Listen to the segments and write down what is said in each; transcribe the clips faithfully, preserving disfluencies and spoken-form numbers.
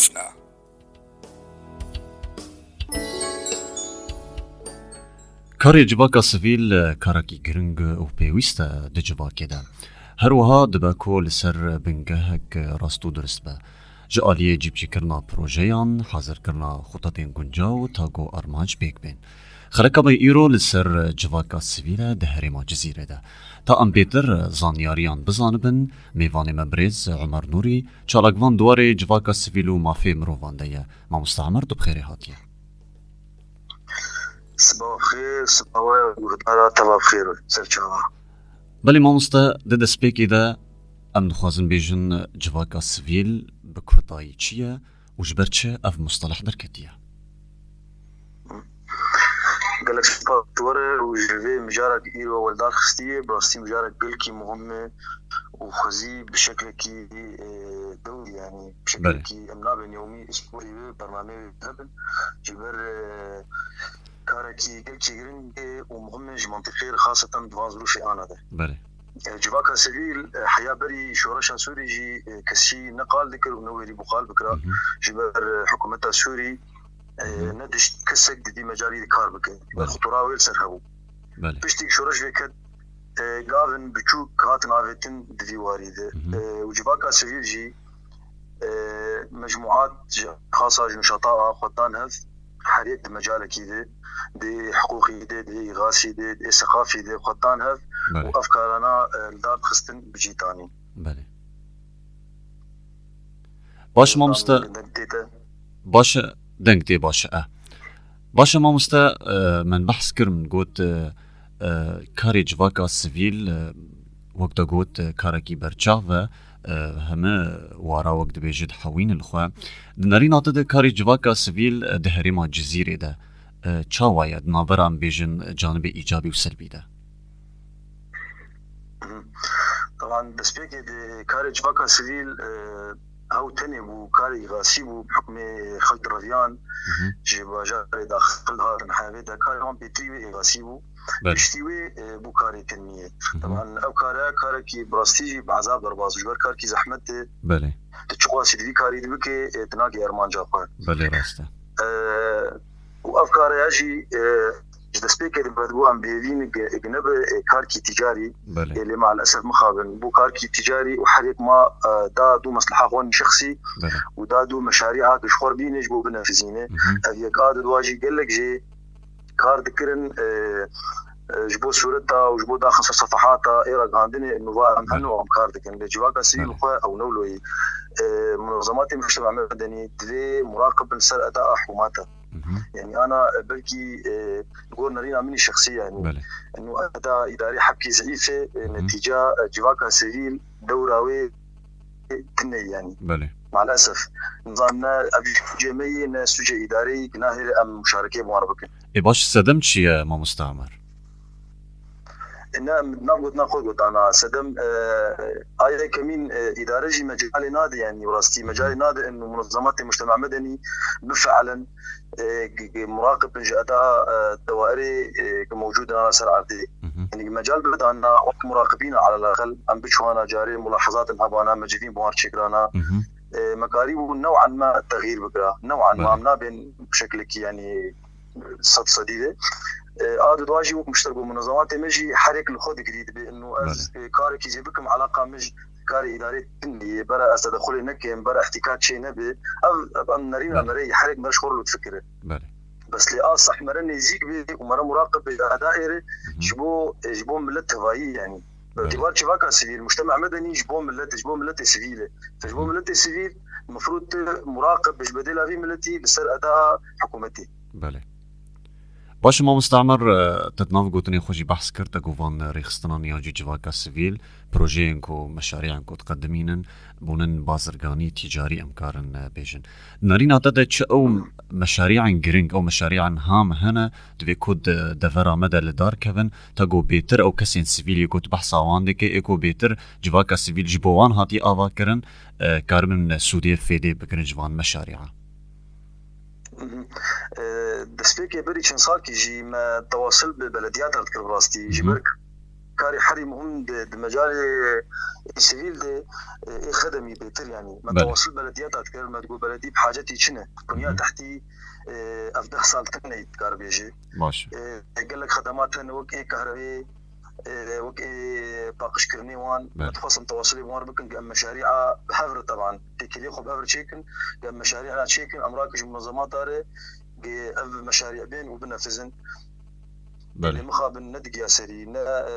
Rojna. Karê civaka sivîl karekî giring û pêwîst e di civakê de. Her wiha dibe ku li ser bingehek rast û dirist be. Ji aliyê cîbicîkirina projeyan, hazirkirina xûtetên guncaw ta ku armanc pêk bên. Xeleka me îro li ser civaka sivîl e di herêma Cizîrê de. Ta em bêtir zanyariyan bizanibin, mêvanê me birêz Omer Nûrî, çalakvan di warê civaka sivîl û mafê mirovan de ye. Mamoste Omer, tu bi xêrê hatiye. Sibav xêr, sibav we guhdara, teva bi xêr, serçava. Belê mamoste, di destpêkê de em dixwazin bêjin civaka sivîl bi kurtayî çi ye û ji ber çi ev musteleh derketiye? Gelek spas ji we re û ji vê mijarek îro we li dar xistiye. Bi rastî mijarek gelkî muhim e û xwezî bi şeklekî, e, dewrî, yanî bi Belê. şeklekî em nabên yewmî îstorî wê bernameyê wê hebin. Ji ber, e, karekî gelkî giring e û muhim e ji mentiqê re, xaseten di van zirûfê ana de. Belê. E, civaka sivîl, e, heya berî şoreşa Sûrî jî, e, kesî ne qal dikir û ne wêrî bû qal bikira. Hı hı. Ji ber, e, hikûmeta Sûrî, e, Hı hı. ne dişt kesek di vî mecalî de kar bike. Ji ber Belê. xutura wê li ser hebû. Belê. Piştî ku şoreş vêket, e, gavin biçûk hatin avêtin di vî warî de. Hı hı. E, û civaka sivîl jî, e, mecmuat ji xasa ji nişata a xwe dan hev, her yek di mecalekî de, di hiqûqî de, di îxasî de, di seqafî de xwe dan hev Belê. û ev karana, e, li dar dixistin bi cî tanîn. Belê. Baş e, mamoste. Deng tê te? Baş e, deng tê, baş e. Baş e mamoste, e, min behs kir, min got, e, e, karê civaka sivîl, e, wek te got, e, karekî berçav e, e, heme wara wek dibêje dihewîne li xwe. Di nerîna te de karê civaka sivîl, e, di herêma Cizîrê de, e, çawa ye? Di navbera em bêjin canibê îcabî û selbî de. Teban destpêkê de karê civaka sivîl, e, ew tenê bû, karê îxasî bû, bi hukmê xelk reviyan Hı hı. ji bajarê daxil hatin hevê de, karê wan pêtirî wê îxasî bû. Belê. Piştî wê, e, bû karê tenmiyê. Hı hı. Teban ev kare, karekî bi rastî jî bi ezab derbas bû. Ji ber karkî zehmet e. Belê. Tu çiqasî di vî karî de bikê, e, tu nagê ermanca xwe. Belê, rast e. E, û ev kare ya jî, e, ji destpêkê de me dibû em bêvîn ge-, ge nebe, e, karkî tîcarî, Belê. e, lê maalesef mixabin. Bû karkî tîcarî û her yek ma, e, da dû mesleha xwe şexsî Belê. û da dû meşarîa ku ji xwe bîne ji bo binefizîne. Hı hı. Ev yek a di dua jî gelek jê kar dikirin, e, e, ji bo sûreta û ji bo daxin ser sefehata ê ragihandinê, nûva em Belê. heno em kar dikin. Lê civaka sivîl Belê. xwe ew ne wilo yî. E, munazematê mujtema medenî divê muraqib bin ser eda a hikûmata. Hı hı. Yanî ana, e, belkî, e, li gor nerîna min î şexsî, yanî Belê. eno eda îdarê hebkî zeîf e, e, Hı hı. netîca, e, civaka sivîl dewra wê tune ye, yanî. Belê. Maalesef. Nizam ne ev sûcê me yê, ne sûcê îdareyî, gunahê em muşarekê bi wan re bikin. Ê baş, sedem çi ye, mamoste Omer? E, ne, em nav gotina xwe gotana. Sedem, e, a yekemîn, e, îdare jî mecalê nade, yanî rastî Hı hı. mecalê nade eno munazematê mujtema medenî bifeelen, e, g-, g-, muraqib bin ji eda, e, dewairê, e, ku mewcûd in ana ser erdê. Hı hı. Yanî mecal bidana wek muraqibîna alelaqel em biçûhana carê mulahezatên hebana mecivîn bi wan çêkirana. Hı hı. E, me karîbû new'an me texyîr bikira. New'an me Belê. em nabên bi şeklekî, yanî sed sedî de. E, a di dua jî wek muşter ku munazematê me jî her yek li xwe digirî dibe. Eno ez, Belê. e, karekî jê bikim, eleqa min ji karê îdarê tune ye. Bera ez tedexulê nekim, bera îhtîkak çê nebe. Ev, ev em nerîna Belê. nerê ye. Her yek me ji xwe re lûtfikire. Belê. Bes lê a seh mere nêzîk be û mere muraqib be eda êre Hı hı. ji bo, e, ji bo milet tevayî, yanî. Belê. Îtibar civaka sivîl, mujtema medenî ji bo milet, ji bo miletê sivîl e. Ji bo Hı. miletê sivîl, mefrûd tu muraqib bi ji bedêla vî miletî li ser eda hikûmetê. Belê. Baş e, mamoste Omer, e, te di nav gotinê xwe jî behs kir, te got van rêxistinan yan jî civaka sivîl, projeyên ku, meşarîyan ku diqedimînin, bûnin bazirganî, tîcarî em karin, e, bêjin. Nerîna te de çi ew meşarîyan giring, ew meşarîyan ham hene, divê ku di devera me de li dar kevin, te got bêtir ew kesên sivîl yê ku tu behsa wan dikê, ê ku bêtir civaka sivîl ji bo wan hatiye ava kirin, e, karibin sûdê fêdê bigirin ji van meşarîyan? Mhm. E, destpêkê berî çend salkî jî me tewasil bi belediyata re dikir bi rastî. Ji Mhm. ber karê herî muhim di, di mecalê sivîl de, e, ê xedemî bêtir, yanî me tewasil belediyata dikir, me digot beledî bi hacetî çi ne? Bunya tehtî, e, ev deh sal tune dikar bêje. Baş. E, gelek xedemat hene wek ê kahrebê, e, wek ê paqijkirinê wan. Belê. Me dixwestin tewasilê bi wan bikin, em meşarîa bi hev re teban. Têkiliyê xwe bi hev re çêkin, em meşarîa çêkin, em rakin ji munezemata re, ge ev meşarî bên û binefizin. Belê. Lê mixabin ne digiya serî, ne, e,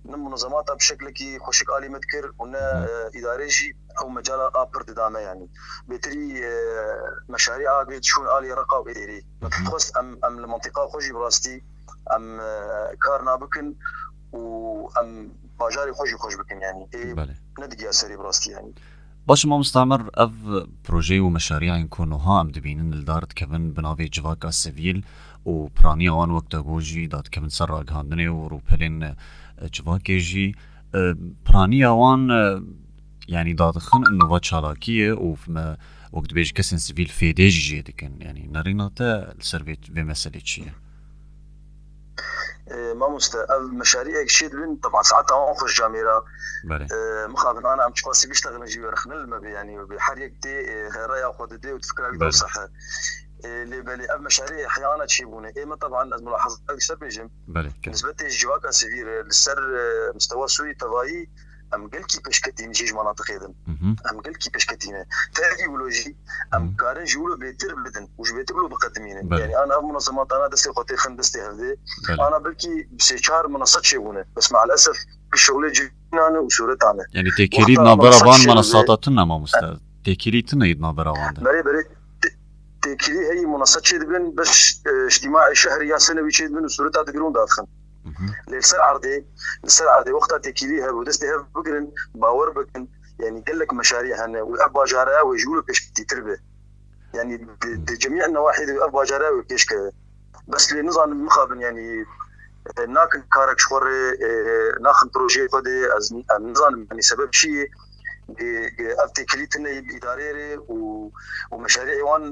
ne munezemata bi şeklekî xweşik alî me dikir û ne, e, îdare jî ew mecala a pir dida me, yanî. Bêtirî, e, meşarîa gê diçûn alî Reqa û Êrî. Me dixwest em, em li mentiqa xwe jî bi rastî em, e, kar nabikin û em bajarê xwe jî xweş bikin, yanî. Ê, belê, ne digiya serî bi rastî, yanî. Baş e, mamosta Emer, ev projeyê û meşariyên ku niha em dibînin li dar dikevin bi navê civaka sivîl û piraniya wan wek te got jî dadikevin ser ragihandinê û rûpelên, e, civakê jî, e, piraniya wan, e, yanî dadixin nûva çalakiyê û me wek dibêjî kesên sivîl fêdê jî jê dikin. Yanî nerîna te li ser vê, vê meselê çi ye? E, mamoste, ev meşariyek çê dibin, teban saeta wan xweş camêra. Belê. E, mixabin ana em çiqasî biştexilin jî werixne li me bê, yanî bê her yek tê, e, raya xwe didê û fikra wî, belê, dewsa he. E, lê belê ev meşariyê heyana çêbûne. Ê me teban ez mulahazek ser bêjim. Belê, ke. Nisbetê ji civaka sivîl re li ser, e, mistewa Sûrî tevayî em gelkî pêşketîn jî ji manatiqê din. Hı hı. Em gelkî pêşketîne. Tevî wilo jî em, hı, karin ji wilo bêtir bidin û ji bêtir wilo biqedimînin. Belê. Yanî ana ev munasematana destê xwe têxin destê hevdê. Belê. Ana belkî bi sê çar minasa çêbûne. Bes meelesef bi şixulê civînan e û sûretan e. Yanî têkilî wexta navbera minasa van çêbibe, minasata tune mamoste. Têkilî tune yî navbera wan de. Berê, berê, tê-, têkilî heyî minasa çêdibin, bes, e, îctîmaê şehrî ya senewî çêdibin û sûreta digirin û dadixin. Hı hı. Lê li ser erdê, li ser erdê wexta têkilî hev û destê hev bigirin, bawer bikin, yanî gelek meşarî hene û ev bajara wê ji wilo pêşketîtir be. Yanî di, di cemî newahî de ev bajara wê pêş keve. Bes lê nizanim mixabin, yanî, e, nakin karek ji xwe re, e, naxin projeyê xwe de, ez, em nizanim, yanî sebeb çi ye? Di, di ev têkilî tune îdarê re û, û meşarî wan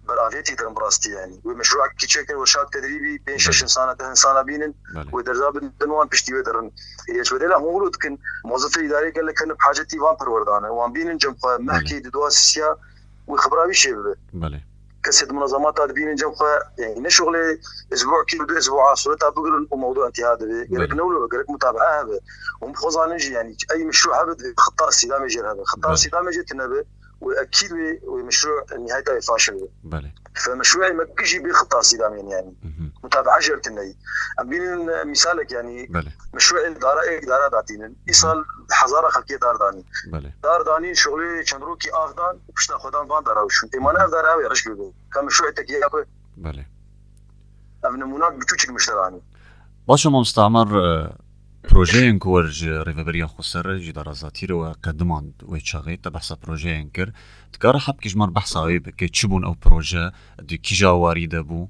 beravêtî dirin bi rastî, yanî. Wê meşruekî çêkin, wê şak tedrîbî, pênc şeş, belê, insana, deh insana bînin, belê, wê derza bidin wan piştî wê dirin. Ê, ji bedêla hûn wilo dikin, mozifê îdarê gelek hene bi hacetî van perwerdan e. Wan bînin cem xwe, belê, mehkê di dua sisiya wê xibra wî çêbibe. Belê. Kesê di munezemata dibînin cem xwe, yanî ne şixulê ezbûkî û du ezbûa sureta bigirin û mewdu intiha dibe. Gerek, belê, ne wilo, gerek mutabaa hebe. Hûn bi xwe zanin jî, yanî ey meşrû hebe, divê xita îstîdamê jê hebe. Xita, belê, îstîdamê jê tune be, wê ekîd wê, wê meşrû nihayeta wê faşil be. Belê. Fe meşrûê me bijî bê xita îstîdamê, yanî. Hı hı. Mutabaa jê re tune ye. Em bînin, e, mîsalek, yanî, belê, meşrûê dara ê dara datînin. Îsal hezara xelkê dar danîn. Belê. Dar danîn, şixulê çend rokî av dan û pişta xwedan van dara û şûn. Ê mane ev dara ew ê risk bibe. Ka meşrûê tekî ya ku. Belê. Ev nimûnak bi çûçik mişteranî. Baş e, mamosta Emer, e, projeyên ku wer ji Rêveberiya Xweser, ji Îdara Zatî re we qedimand wê çaxê, te behsa projeyên kir. Dikare hebkî ji me re behsa wê bike, çi bûn ew proje, di kîja warî de bû?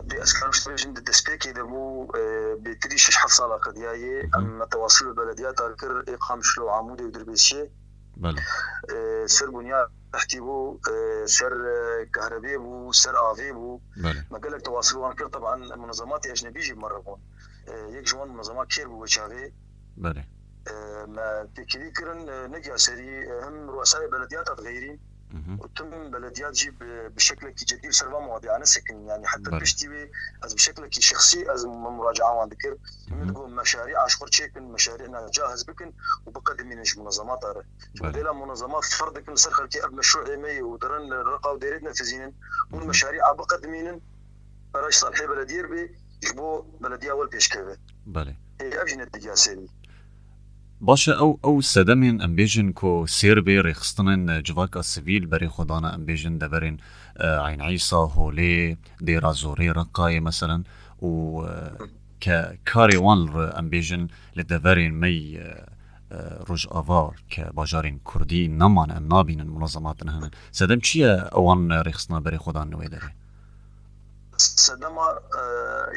Dê ez karim ji te bêjim, di destpêkê de bû, e, bêtirî şeş heft sala qediyaye. Hı hı. Em me tewasil bi belediyata kir, ê Qamişlo, Amûdê û Dirbêsiyê. Belê. E, ser bunya tehtî bû, e, ser, e, kahrebê bû, ser avê bû. Belê. Me gelek tewasil wan kir, teban munezematê ecnebî jî bi me re bûn. E, yek ji wan munezema kêr bû wê çaxê. Belê. E, me têkilî kirin, e, ne giya serî, e, him ruesayê belediyata digeyirîn. Hı hı. Û tim belediyat jî bi, bi şeklekî cedî li ser van mawadî ane sekinîn. Yanî heta, belê, piştî wê ez bi şeklekî şexsî ez muracaa wan dikir. Hı hı. Min digot meşarî aşxur çêkin, meşarî na cahiz bikin û biqedimînin ji munezemata re. Belê. Modela munezemat ferz dikin li ser xelkê ev meşrûê me ye û dirin li Reqa û Dêrê dinefizînin. Hûn, hı hı, meşarîa biqedimînin, pera ji salihê belediyê re bê, ji bo belediya wel pêş keve. Belê. Ê, ev jî ne digiya serî. Baş e, ew, ew sedemên, em bêjin, ku sêr bê rêxistinên, e, civaka sivîl berê xwe dane, em bêjin, deverên, e, Eyn Îsa, Holê, Dêra Zorê, Reqayê, meselen, û, e, ke karê wan li, em bêjin, li deverên me yî, e, e, Rojava, ke bajarên Kurdî nemane, em nabînin, munezemat hene. Sedem çi ye ewan rêxistina berê xwe dan li wê derê? Sedema, e,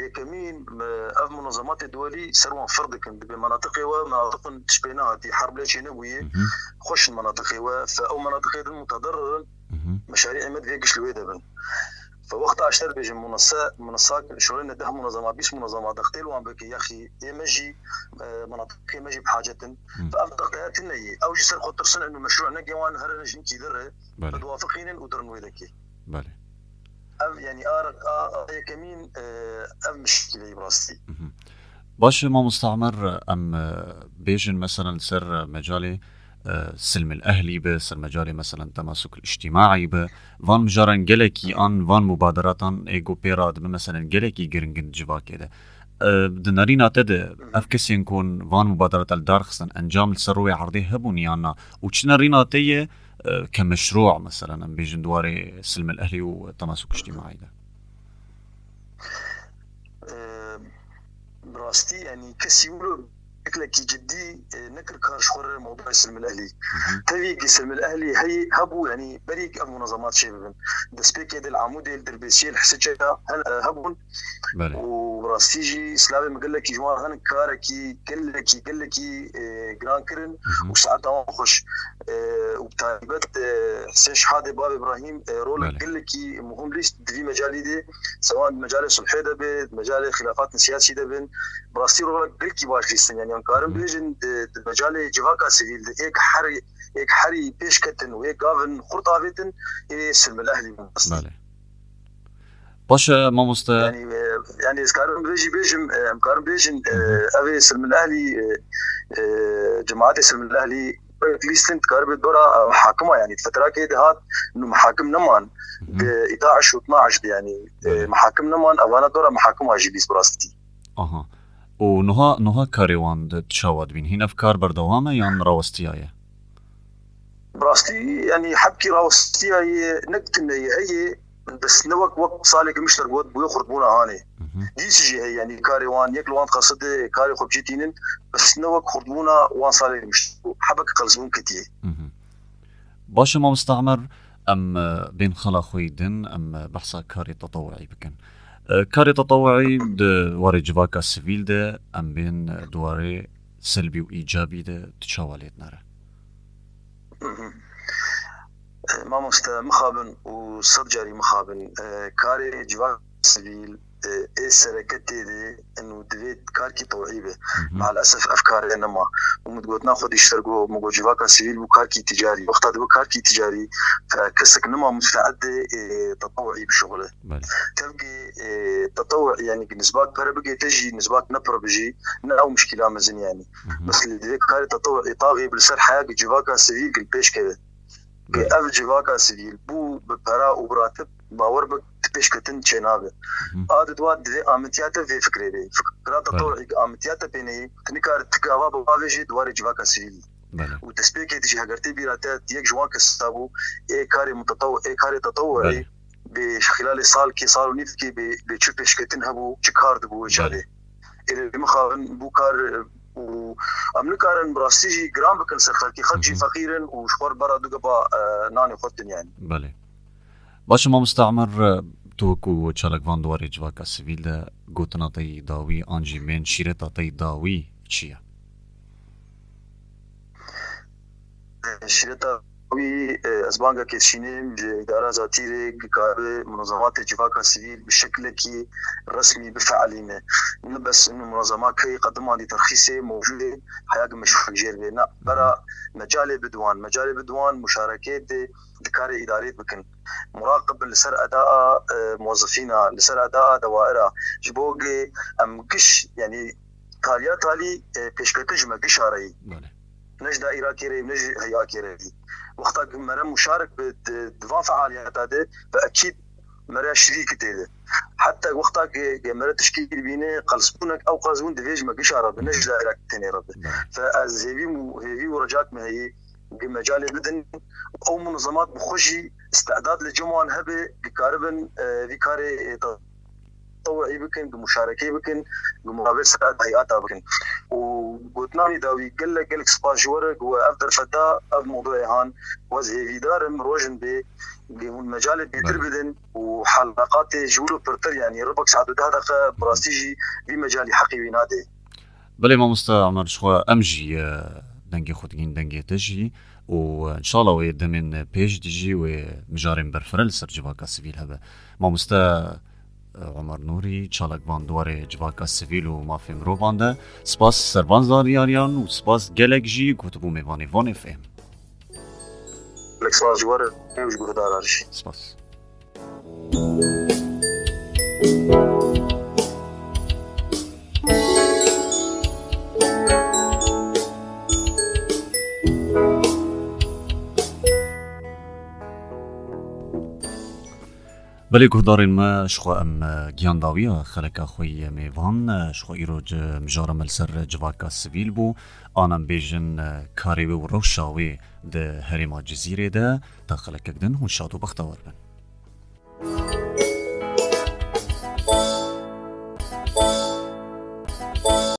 yekemîn, e, ev munezematê duwelî ser wan ferz dikin. Dibê menatiqê we, menatiqin tişt pê nehatî, herb lê çê nebûyê. Hı hı. Xweş in menatiqê we, fe ew menatiqê din mutederrir in, hı hı, meşarî me divê giş li wê de bin. Fe wexta ji te dibêjin munese, munesak, şolêne deh munezema, bîst munezema, dextê li wan bike, yaxî ê me jî, e, menatiqê me jî bi hacet in. Fe ev dexteya tune ye. Ew jî ser xwe tirsin inu meşru neke wan herin ji hinkî dir re, Belê. Ve diwafiqînin û dirin wê dekê. Belê. Ev, yanî, a, a, a yekemîn, e, ev mişkîleyî bi rastî. Mhm. Baş e, mamosta Emer, em, e, bêjin, meselen, li ser, e, mecalê, e, silmil ehlî be, ser mecalê, meselen, temasukil îctîmaî be, van mijaran gelekî an van mubaderatan ê ku pê re dibe, meselen, gelekî giring in di civakê de. E, di nerîna te de, Mhm. ev kesên ku van mubaderata li dar xistin, encam li ser rûyê erdê hebûn yan na? Û çi nerîna te ye, e, ke meşrû, meselen, em bêjin di warê silmil ehlî û temasuk îctîmaî de? E, bi rastî, yanî, kesî wilo şeklekî cidî, e, nekir kar ji xwe re mewduya silmil ehlî. Hı hı. Tevî ki silmil ehlî heyî hebû, yanî, berî ki ev munezemat çê bibin. Destpêkê de li Amûdê, li Dirbêsiyê, li Hisiçê he-, e, hebûn. Belê. Û bi rastî jî slavê min gelekî ji wan henin karekî gelekî, gelekî, e, giran kirin Hı hı. û saeta wan xweş. E, û bi taybet, e, Husên Şehadê, bavê Îbrahîm, e, rolek Belê. gelekî muhim lîst di vî mecalî de, sewan di mecalê sulhê de be, di mecalê xilafatên siyasî de bin, bi rastî rolek gelekî baş lîstin. Yanî, em karin Hı hı. bêjin di, di mecalê civaka sivîl de êk herî, êk herî pêş ketin û êk gavin xurt avêtin, ê silmil ehlî bin rastî. Belê. Baş e, mamoste. Yanî, e, yanî, ez karim vê jî bêjim, e, em karin bêjin, e, Hı hı. ev ê silmil ehlî, e, e, cemaetê silmil ehlî, lîstin dikaribe dora, e, mehakima, yanî, di fetrakê de hat, nu mehakim neman, Hı hı. di îtaş û tnaş de, yanî, e, Belê. mehakim neman, evana dora mehakima jî bîst bi rastî. Aha. Û nuha, nuha karê wan di çawa dibîn? Hîn ev kar berdewam e yan rawestiyaye? Bi rastî, yanî, hebkî rawestiyaye, ne tune ye, heye, bes ne wek, wek salê gimiştir got, bûye xurtbûna hanê. Hı hı. Dîs jî heye, yanî, karê wan, yek li wan dixeside karê xwe bicîtînin, bes ne wek xurtbûna wan salê gimiştir bû. Hebek qelsbûn ketiye. Hı hı. Baş e, mamosta Emer, em, e, bên xala xwe yî din, em, e, behsa karê tetewuî bikin. E, karê tetewuî di warê civaka sivîl de, em bên, e, di warê selbî û îcabî de tu çawa lê dinere? Hı hı. E, mamoste, mixabin û sed carî mixabin, e, karê civaka sivîl, e, ê sereke tê de, inu divê karkî tewî be. Hı hı. Maalesef ev kar e nema. Û min gotina xwe dîşter got, min got civaka sivîl bû karkî ticarî. Wexta dibe karkî ticarî, e, kesek nema musteed e, e, tetewuî bişuxile. Belê. Tevgê, e, tetewuî, yanî, ki nizbak pere bigê te jî, nizbak ne pir bijî, ne ew mişkîla mezin, yanî. Hı hı. Bes lê divê karê tetewuî taxê bi li ser heya ki civaka sivîl gil pêş keve. Belê. Ev civaka sivîl bû bi pera û bi ratib, bawer bik, di pêşketin çênabe. Hı hı. A di dua divê amitiya te vê fikrê be. Fikra Belê. tetewuî amitiya te pê neyê, tu nikare tu gava bavêjî di warê civaka sivîl. Belê. Û destpêkê dijî heger tê bîra te, yek ji wan kesa bû, ê karê mutetew, ê karê tetewuî, Belê. bê xilalê salkê, sal û nîvkê bê, bê çi pêşketin hebû, çi kar dibû wê Belê. çaxê. Ê mixabin bû kar û em nikarin bi rastî jî giran bikin ser xelkê. Xelk jî Hı hı. feqîr in û ji xwe re bera du geba, e, nanê xwe din, yanî. Belê. Baş e, mamosta Emer, tu wekû çalakvan di warê civaka sivîl de gotina te yî dawî an jî bên şîreta te yî dawî çi ye? Şîreta wî, e, ez bangekê dişînim ji îdara zatî re, ki karibe munezematê civaka sivîl bi şeklekî resmî bifeelîne. Ne bes inu munezema key qediman dî terxîsê mewcûdê heya ki meşrû jêr bê. Ne, bera mecalê bidwan, mecalê bidwan muşarekê de dikare îdarê bikin. Muraqib bin li ser edaa, e, muwezifîna, li ser edaa dewaira. Ji bo ki em giş, yanî, taliya talî, e, pêşketin ji me giş a re yî. Belê. Ne ji daîrakê re yî, ne ji heyakê re yî. Wexta ki mere muşarik bi di, di van fealiyeta de, bi ekîd mere şirîk tê de. Heta wexta ki, ki mere tişkîl bîne, qelsbûnek, ew qelsbûn divê ji me giş a re be, ne ji daîrakê tenê re be. Belê. Fe ez hêvî û, hêvî û recak me heye, ki mecalê bidin, ew munezemat bi xwe jî îstidad li cem wan hebe, ki karibin, e, vî karê, e, tetewuî bikin, bi muşarekeyê bikin, bi murabê ser heyata bikin. Û gotina wî dawî gelek, gelek spas ji we re, ku we ev derfet da, ev mewdûyê han, ku ez hêvîdar im, rojin bê, ku hûn mecalê bêtir Belê. bidin û heleqatê ji wilo pirtir, yanî ribek saet û deh deqe, bi rastî jî vî mecalî heqî wî nade. Belê, mamosta Emer, ji xwe em jî, e, dengê xwe digihîn dengê te jî. û, e, înşallah wê demên pêş de jî wê mijarên berfireh li ser civaka sivîl hebe. Mamoste, e, Omer Nûrî, çalakvan di warê civaka sivîl û mafê mirovan de, spas ser van zaniyariyan û spas gelek jî ku tu bû mêvanê Van F M. Gelek spas ji we re û ji guhdaran jî. Spas. Belê guhdarên me, ji xwe em, e, giyan dawiya xeleka xwe yê mêvan, e, ji xwe îro ci mijara me li ser civaka sivîl bû. An em bêjin, e, karê wê û rewşa wê di herêma Cizîrê de, ta xelekek din hûn şad û bextewar bin.